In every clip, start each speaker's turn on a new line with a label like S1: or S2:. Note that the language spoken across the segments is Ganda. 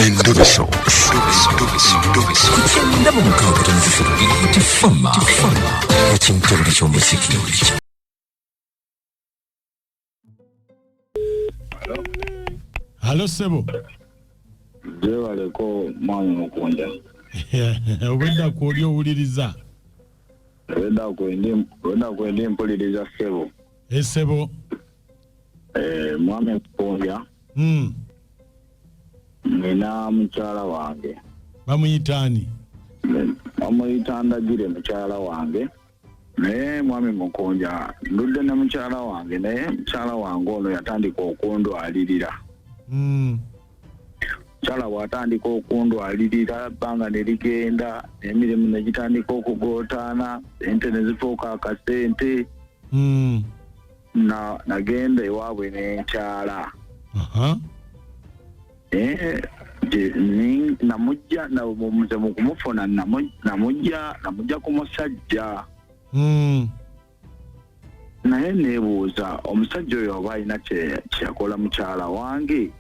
S1: Endobeso.
S2: Kukyenda mu 6.3 Beat FM ekintobuli ky'omuziki.
S3: Halo ssebo.
S4: Gyebaleko mwami Mukunja.
S3: Obwedda kwoli owuliriza.
S4: Obwedda kwendi mpuliriza ssebo.
S3: Esebo.
S4: Eh, mwami Mukunja. Nina mukyala wange.
S3: Bamuyita ani?
S4: Bamuyita Ndagire mukyala wange. Naye mwami Mukunja ndudde ne mukyala wange, naye mukyala wange ono yatandika okundwalirira. Mukyala bw'atandika okundwalirira ebbanga ne ligenda, n'emirimu ne gitandika okugootaana, sente ne zifuuka akasente. Nagenda ewaabwe n'enkyala. Namujja, nze mu kumufuna, namujja ku musajja. Naye neebuuza omusajja oyo oba alina kye yakola mukyala wange.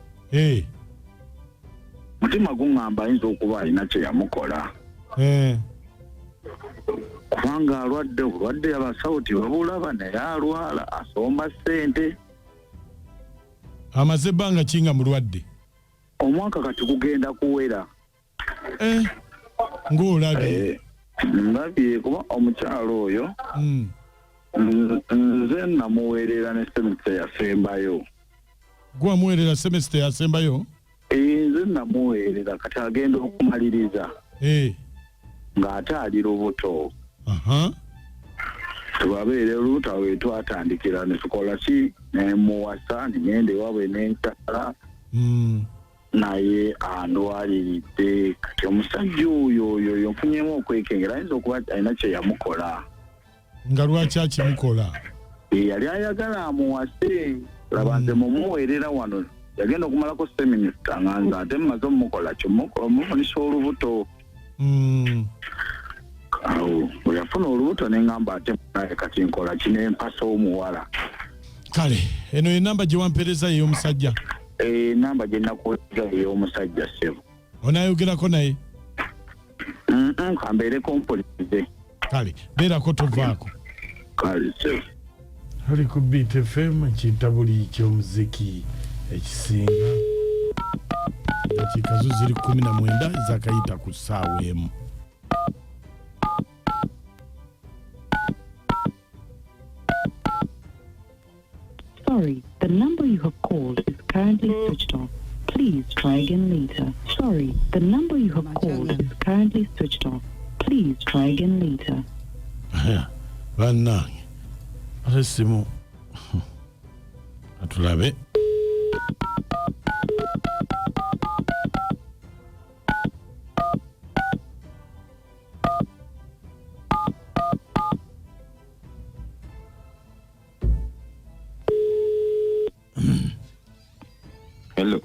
S4: Mutima guŋŋamba ayinza okuba alina kye yamukola. Kubanga alwadde obulwadde abasawo tebabulaba, naye alwala asomba ssente.
S3: Amaze ebbanga ki nga mulwadde?
S4: Omwaka kati gugenda kuwera.
S3: Ng'olabye.
S4: Ndabye kuba omukyalo oyo, nze namuweerera ne semester yasembayo.
S3: Gwe wamuweerera semester yasembayo?
S4: Nze namuweerera kati agenda okumaliriza. Ng'ate ali lubuto. Tubabeere olubuto awo we twatandikira ne tukola ki, ne muwasa, ne ngenda ewaabwe n'enkyala. Naye andwaliridde. Kati omusajja oyo, oyo, oyo nfunyeemu okwekengera, ayinza okuba alina kye yamukola.
S3: Nga lwaki akimukola?
S4: Yali ayagala amuwase. Laba nze mumuweerera wano, yagenda okumalako seminista nga nze ate mmaze omukola ki, omufunisa olubuto. Awo bwe yafuna olubuto ne ŋŋamba ate naye kati nkola ki, ne mpasa omuwala.
S3: Kale eno ye namba gye wampeereza ey'omusajja?
S4: Namba gye nakuweereza ey'omusajja ssebo.
S3: Onaayogerako naye?
S4: Kambeereko mpulirize.
S3: Kale beerako tovaako.
S4: Kale ssebo.
S3: Oli ku Beat FM ekintabuli ky'omuziki ekisinga. Dakiika zo ziri 19 ezakayita ku ssaawa 1.
S5: Sorry, the number you have called is currently switched off. Please try again later. Sorry, the number you have called is currently switched off. Please try again later.
S3: Bannange, ate essimu atulabe.
S6: Hello.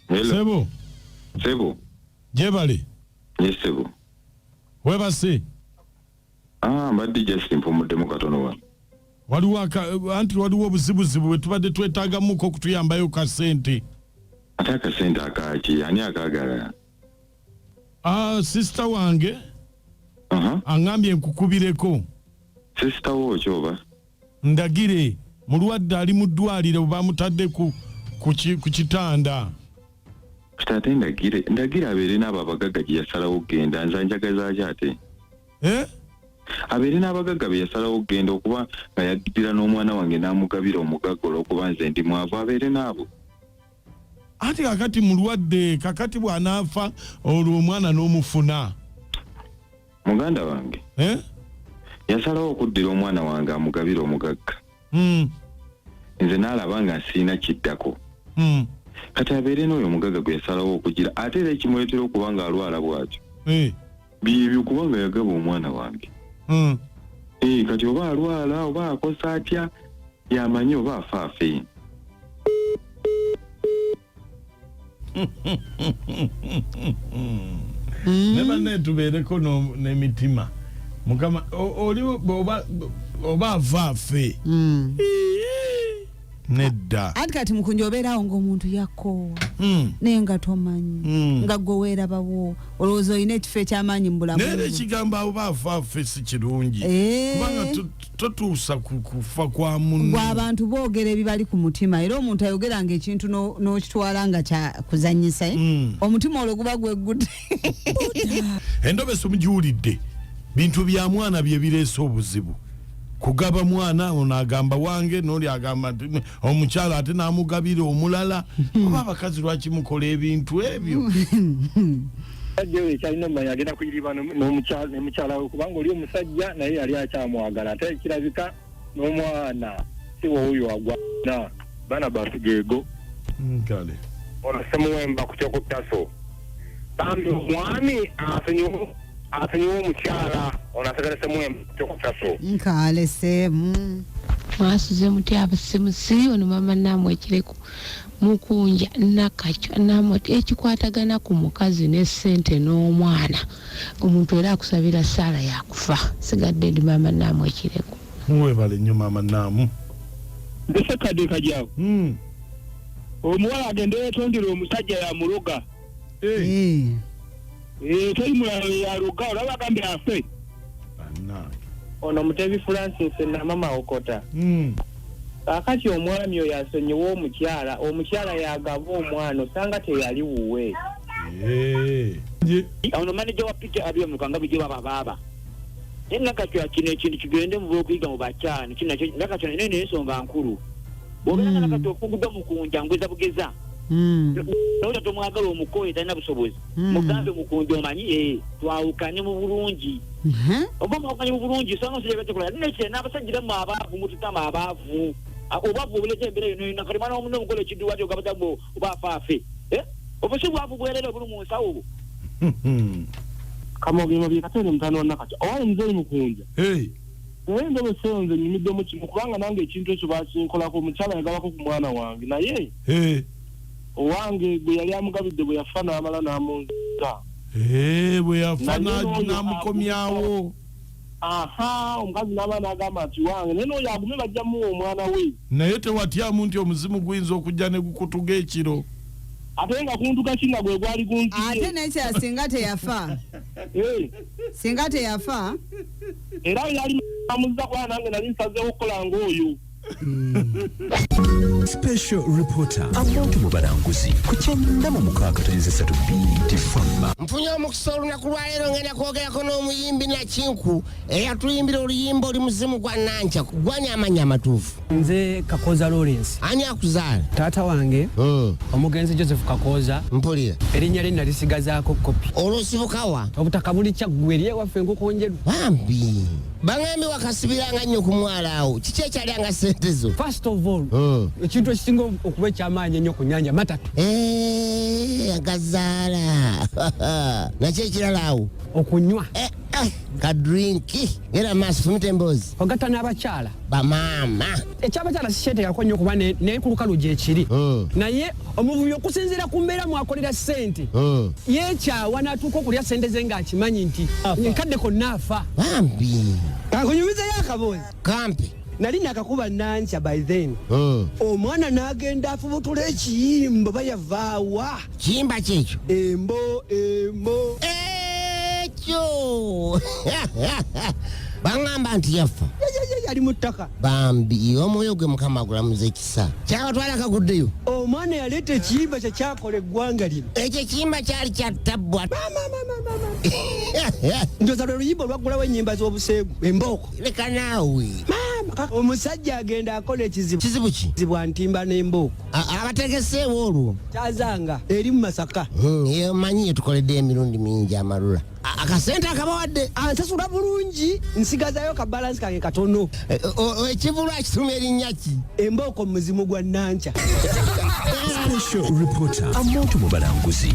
S6: Hello.
S3: Sebo.
S6: Sebo.
S3: Jebale.
S6: Yes, sebo.
S3: Webase.
S6: Mbadde just mpumuddemu katono wano.
S3: Waliwo anti waliwo obuzibuzibu bwe tubadde twetaagamuko okutuyambayo kasente.
S6: Ate akasente akaaki? Ani akaagala?
S3: Sister wange aŋŋambye nkukubireko.
S6: Sister wo ki oba?
S3: Ndagire mulwadde ali mu ddwaliro bamutadde ku kitanda.
S6: Kati ate Ndagire abeere n'abo abagagga gye yasalawo okugenda, nze anjagaza ki ate? Abeere n'abagagga be yasalawo okugenda okuba nga yaddira n'omwana wange n'amugabira omugagga olw'okuba nze ndi mwavu, abeere n'abo.
S3: Anti kakati mulwadde, kakati bw'anaafa olwo omwana n'omufuna.
S6: Muganda wange yasalawo okuddira omwana wange amugabire omugagga. Nze n'alaba nga sirina kiddako. Kati abeere n'oyo omugagga gwe yasalawo okugira, ate era ekimuleetera okuba ng'alwala bw'atyo. Byebyo kubanga yagaba omwana wange. Kati oba alwala oba akosa atya yamanyi oba afa afe.
S3: Ne banne tubeereko n'emitima. Mukama, oli oba ava afe. Nedda.
S1: Anti kati mukunja obeerawo ng'omuntu yakoowa, naye nga tomanyi, nga gwe weerabawo, olowooza olina ekifo ekyamaanyi mu bulamu
S3: Naye era
S1: bwo.
S3: ekigambo abo baafaafe si kirungi, kubanga totuusa ku kufa kwa munno.
S1: Gwe abantu boogera ebibali ku mutima, era omuntu ayogeranga ekintu n'okitwala nga kyakuzanyisa, eh? Omutima olwo guba gweggudde.
S3: Endobeso mugiwulidde, bintu bya mwana bye bireese obuzibu. Kugaba mwana, ono agamba wange, noli agamba nti omukyala ate n'amugabira omulala. Oba abakazi lwaki mukola ebintu ebyo?
S7: Omusajja oyo ekyalina omumanya agenda kuyiriba ne mukyala we, kubanga oli omusajja naye yali akyamwagala, ate kirabika n'omwana si wowoyo agwana baana basigeego.
S3: Kale.
S7: Ono Semuwemba ku kyokutaso, bambi omwami asonyiwe omukyala ono, asigale. Semuwemba ku kyokutaso.
S1: Nkale seemu.
S8: Mwasuze mutya abasimusi? Ono mama namwekireko mukunja nakacwa namoti ekikwatagana ku mukazi ne sente n'omwana. Omuntu era akusabira saala yakufa. Sigadde ndi mama namwekireko.
S3: Mwebale nnyo, maama Naamu.
S7: Nze Kajaawo. Omuwala agende yetondera omusajja yamuloga. Teri mulala yaloga, olaba agambye afe.
S3: Bannange.
S7: Ono Mutebi Francis Namama Okota. Kaakati omwami oyo asonyiwe omukyala, omukyala yagaba omwana, osanga teyali wuwe.
S9: Ono maneja wa Peter abyomukanga bijjo baba baaba, naye Nakacwa kino ekintu kigende mu bwokuyiga mu bakyala. Nakacwa naye nensonga nkulu bw'obeera nga Nakacwa ofunguddwa mukunja ngweza bugeza, naye tomwagala, omukoye talina busobozi. Mugambe mukunja, omanyi twawukanye mu bulungi, oba mwawukanye mu bulungi, osanga omusajja bakikola nekire n'abasajja mu abaavu mututama abaavu. Obwavu obuleeta embeera yonna yonna. Kati mwana womunne omukola ekiduwati ogabata mbu oba afaafe, obwo si bwavu bwerere obuli mu nsawo obwo.
S7: Kamogema byekatene mutano wa Nakacwa, owaye muzeeyi mukunja. Naye endobeseyo nze nyumiddemu kimu, kubanga nange ekintu ekyo bakinkolako. Omukyala yagabako ku mwana wange, naye owange gwe yali amugabidde bwe yafa n'amala n'amunza.
S3: Bwe yafa
S7: Naye n'oyo
S3: n'amukomyawo.
S7: Aha, omukazi n'aba n'agamba nti wange, naye n'oyo agume, bajja muwa omwana we.
S3: Naye tewatyamu nti omuzimu guyinza okujja ne gukutuga ekiro?
S7: Ate nga kuntuka ki nga gwe gwali guntuye?
S1: Ate nekira singa teyafa, singa teyafa.
S7: Era yali amuzza, kuba nange nali nsazeewo okukola ng'oyo.
S2: Special Reporter, amuntu mu balanguzi ku 96.3 BTFM.
S10: Nfunye omukisa olunaku lwaleero, ngenda kwogerako n'omuyimbi Nakinku eyatuyimbira oluyimba oli muzimu gwa Nankya. Gwani amannya amatuufu?
S11: Nze Kakoza Lawrence.
S10: Ani akuzaala?
S11: Taata wange omugenzi Joseph Kakoza.
S10: Mpulira.
S11: Erinnya lye nalisigazaako kopi.
S10: Olwosibukawa?
S11: Obutaka buli Kyaggwe eri ewaffe Enkukunjeru.
S10: Bambi, baŋambye wakasibiranga nnyo ku mwala awo. Kiki ekyalyanga sente zo?
S11: First of all, ekintu ekisinga okuba ekyamaanyi ennyo ku nyanja matatu.
S10: Agazaala nakyo ekirala awo?
S11: Okunywa.
S10: Ka drink, genda maaso, fumita emboozi.
S11: Ogatta n'abakyala.
S10: Bamaama.
S11: Ekyabakyala sikyeteekako nnyo kuba naye ku lukalu gyekiri, naye omuvubi okusinziira ku mbeera mwakolera ssente, yeekyawa n'atuuka okulya ssente ze ng'akimanyi nti nkadde konna afa.
S10: Bambi.
S11: Kankunyumizeyo akaboozi.
S10: Kampe.
S11: Nali nakakuba Nankya by then, omwana n'agenda afubutula ekiyimba bayavaawa.
S10: Kiyimba kyekyo?
S11: Embo embo.
S10: Ekyo baŋŋamba nti yafa.
S11: Yali mu ttaka.
S10: Bambi, omwoyo gwe Mukama agulamuza ekisa. Kyabatwala kaguddeyo.
S11: Omwana yaleeta ekiyimba kyekyakola eggwanga lino.
S10: Ekyo ekiyimba kyali kyattabbwa.
S11: Ndoza lwe luyimba olwaggulawo ennyimba z'obuseegu, embooko.
S10: Leka naawe.
S11: Maama, omusajja agenda akola ekizibu.
S10: Kizibu ki?
S11: Zibwa ntimba n'embooko.
S10: Abategeseewo olwo?
S11: Kyazanga eri mu Masaka.
S10: Eyo manyi yetukoledde emirundi mingi amalula. Akasente akabawadde?
S11: Ansasula bulungi, nsigazayo ka balance kange katono.
S10: Ekivulu akituma erinnya ki?
S11: Embooko muzimu gwa Nankya.
S2: Special Reporter, amuntu mu balanguzi.